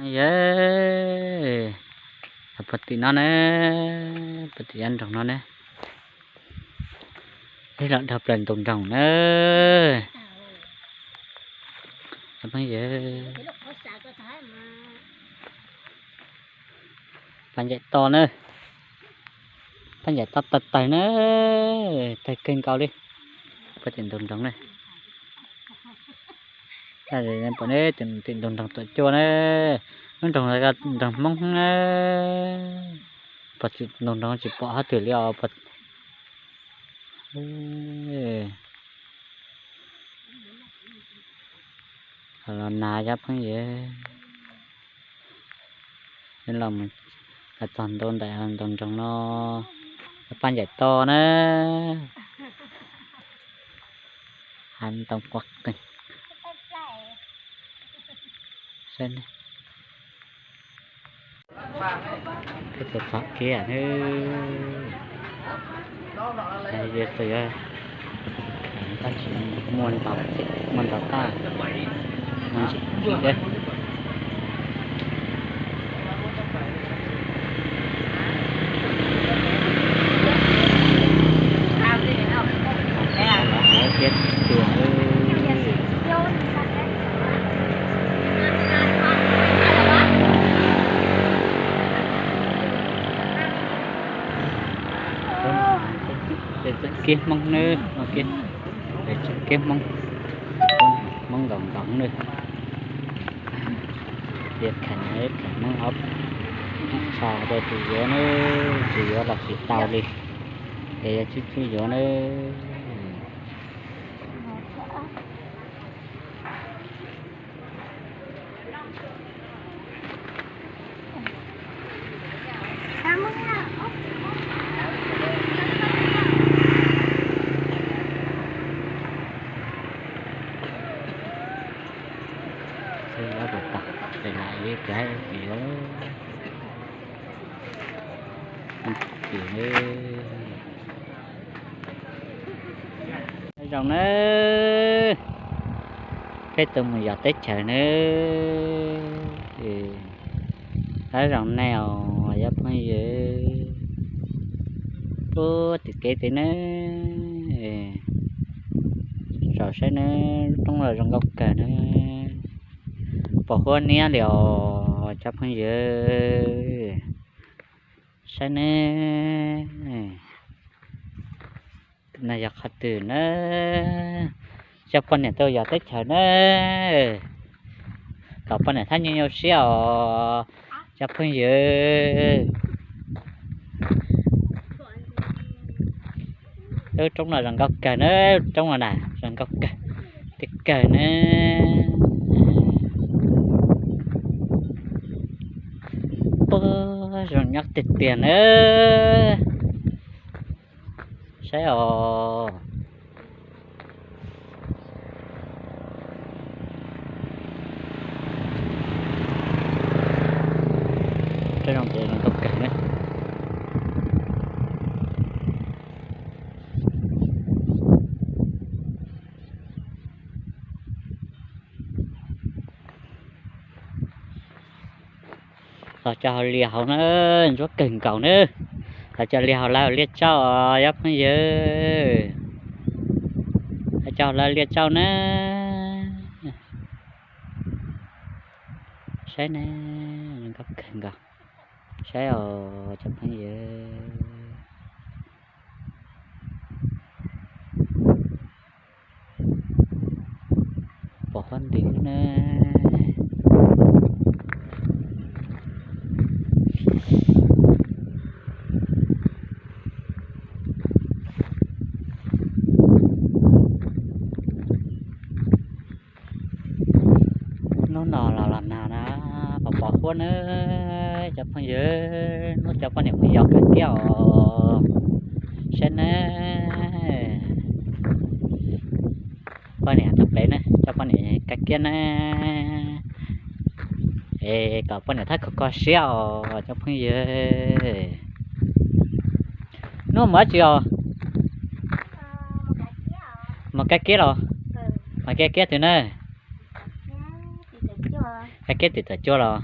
Yog, puag tim no na, puag tim yav nroog no na, ib los dhau plaws ntug nroog na. Pab ncaim to na, pab ncaim to tawg tawg na, tawg kawg nkaus li. Puag tim ntug nroog na, pom ne, tim ntug nroog tuam cua na, lub nroog, nroog Hmoob na. Puag tim ntug nroog tsis pom hauv twg li os. Los nag cov phooj ywg, los mus txog ntua ntawm ntug nroog no, pab ncaim to na. Hav ntoo quaj qeeg. Txog kiag na, yog tsis muaj ntau, muaj ntau tag, muaj ntsis thiab. Los hauv thiab tiag. Peb tseem kib Hmoob nawb, peb tseem kib Hmoob, Hmoob nkaum nkaum nawb. Tias kheem, kheem Hmoob ob tsa rau tsis yuav nawb, tsis yuav los tsis tau li, ces yuav tsib tsib yuav nawb. Zoo nawb, peb tuaj mus yos teb chaws nawb. Lawv zoo nej os cov phooj ywg, puag tim kev tid nawb. Saum saib nawb, lub roob los zoo nkauj kawg nawb. Pom huab niab li os cov phooj ywg, saib nawb. No yog qhov twg na? Coj poj niam tuaj yos teb chaws na, kom poj niam thiaj nyuaj nyuaj siab os cov phooj ywg. Lub roob no zoo nkauj kawg na, roob no na zoo nkauj kawg, tiag kawg na. Puag zoo nyob tiag tiag na. Saib os. Saib zoo ces zoo nkauj kawg na. Los cov hauv liaj hauv na, ntsuab kawg nkaus na. Los cov liaj hauv lawv liaj tsauj os cov phooj ywg. Los cov hauv lawv liaj tsauj na. Saib na, zoo nkauj kawg nkaus. Saib os cov phooj ywg. Pom huab nti na. Hnub no los los nag na, pom pom huab na cov phooj ywg, hnub cov poj niam mus yos kawg thiab os. Saib na, poj niam tau plev na, coj poj niam kav kiab na. Es kom poj niam thiaj kho kho siab os cov phooj ywg. Hnub mus dab tsi os? Mus kav kiab los? Mus kav kiab twg na? Kav kiab tim Tam Cuaj los?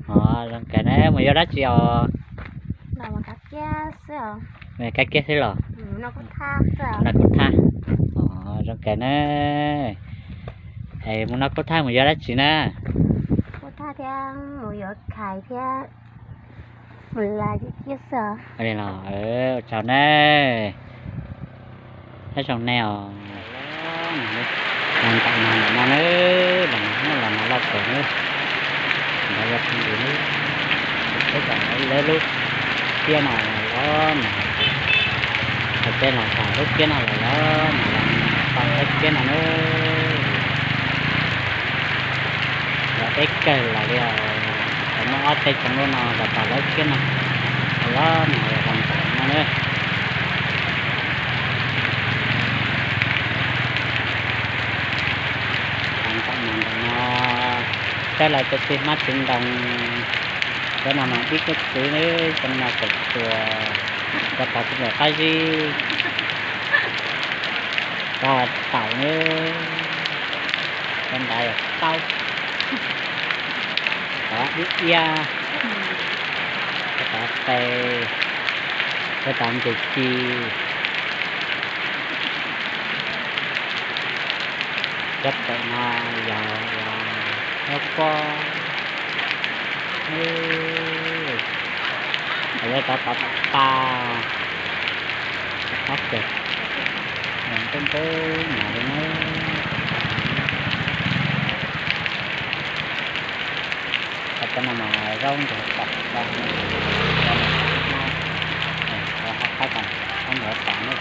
Zoo kawg na, mus yog dab tsi os? Mus kab kiab xwb los? Noj kub thab. Zoo kawg na. Es mus noj kub thab mus yog dab tsi na? Kub thab thiab mus yuav khais thiab mus lais kiab xwb. Ua tsaug na. Nyob zoo nej os. Los ntawm no na, los no los no loj kawg na. Ntawd yog phooj ywg na, peb tom lawv lub kiab no los no, peb los tom lub kiab no los los no, los tom lub kiab no na. Los deb kawg los li os, muaj ob peb tsoom lub no los tom lub kiab no los no, los ntawm no na. Ntawm no, ntawm no, saib lawv cov txiv hmab txiv ntoo, cov no mas ib kub txwv na, cov no mas kaum tuas, cov tod tsis npaum qab zib, cov taum na, cov ntawd yog taub, cov ib iab, cov tod tes, cov tod nces ci. Cov pem no yog nyob pob, yog cov tod pa, qab kawg, ntev ntev no li na. Cov no mas zaub ntsuag tom, cov no, cov no qab tom, zaub ntsuag tom na.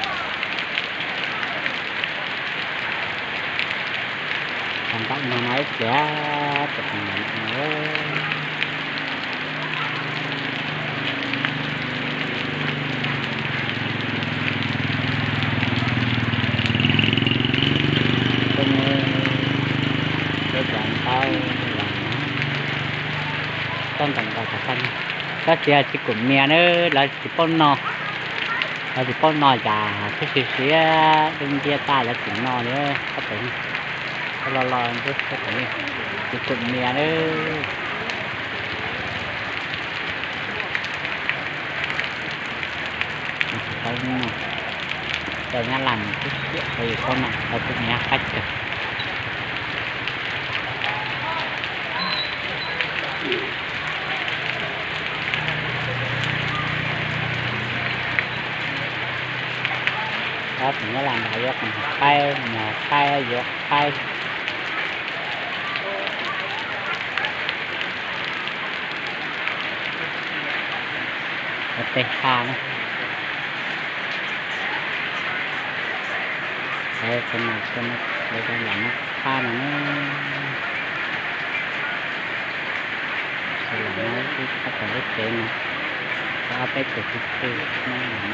Cov ntaum no no ib pliag, cov no no. Cov ntoo, cov ntoo, tab sis tsis kum mias na, lawv tsis paub no, lawv tsis paub no cas twb siav siav dub nciab tag lawv tsis no li. Ob pem, lo lo ntub, tsis kum mias na. Tsis paub no, cov nyab laj mus tib tiam tau yus paub no, lawv kum mias qab kawg. Cov nyab laj ntawd yuav qhov qaib, mus qaib yuav qaib. Cov tej ha na, cov no, cov no, cov lam no qab no na, cov lam no ib qab tom lub tsev no, ob peb tug kwv tij no.